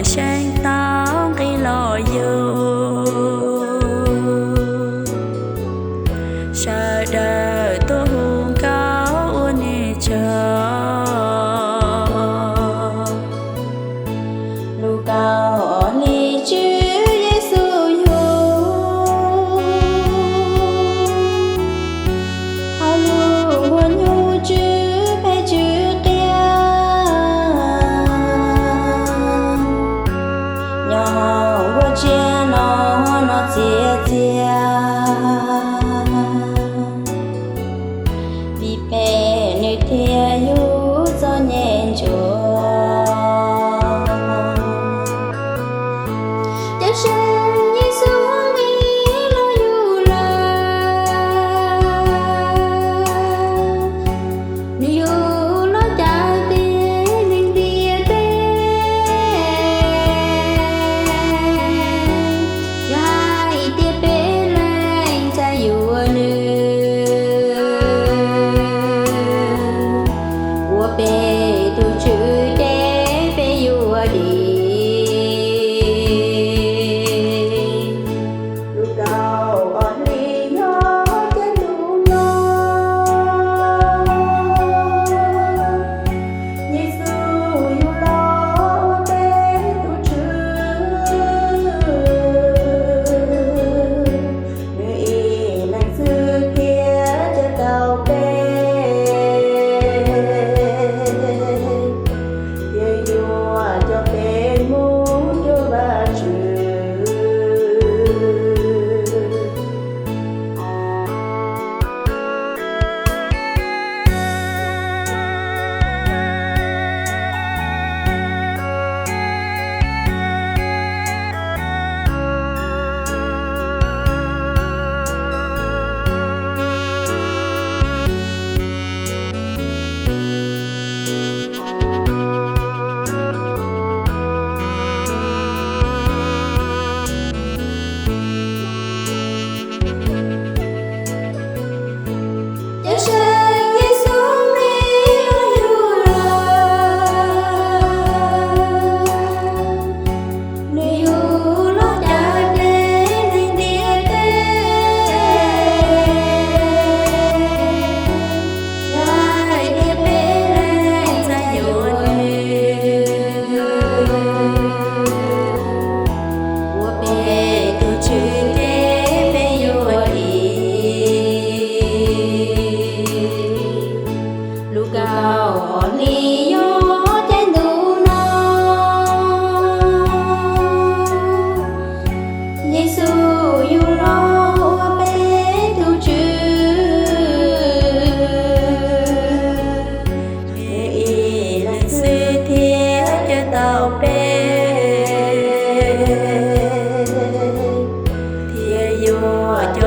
seej tau nqi los yug, sawv daws tuaj hu nkauj ua nws tsaug. Lub kaum ob hli Tswv Yexus yug, hauv lub nkuaj nyuj tsw phem tsw qia, nyob hauv nkuaj tsiaj no no txias txias. Vim phem nws thiaj yug txom nyem ntsuav. Cawm seej Yexus muaj nqis los yug lawm, nws yug los cawm tib neeg ntiaj teb. Yog hais tias peb leeg txais yuav nws, ua peb tus Tswv ces peb yuav dim. Lub kaum ob hli nyob caij ntuj no, Yexus yug los ua peb tus Tswv. Nws ib leeg xwb thiaj cawm tau peb, thiaj yuav coj peb mus cuag Vajtswv. Cawm seej Yexus nqis los yug lawm, nws yug los cawm tib neeg ntiaj teb. Yog hais tias peb leeg txais yuav nws, ua peb tus Tswv ces peb yuav dim. Lub kaum ob hli nyob caij ntuj no, Yexus yug los ua peb tus Tswv. Nws ib leeg xwb thiaj cawm tau peb, thiaj yuav coj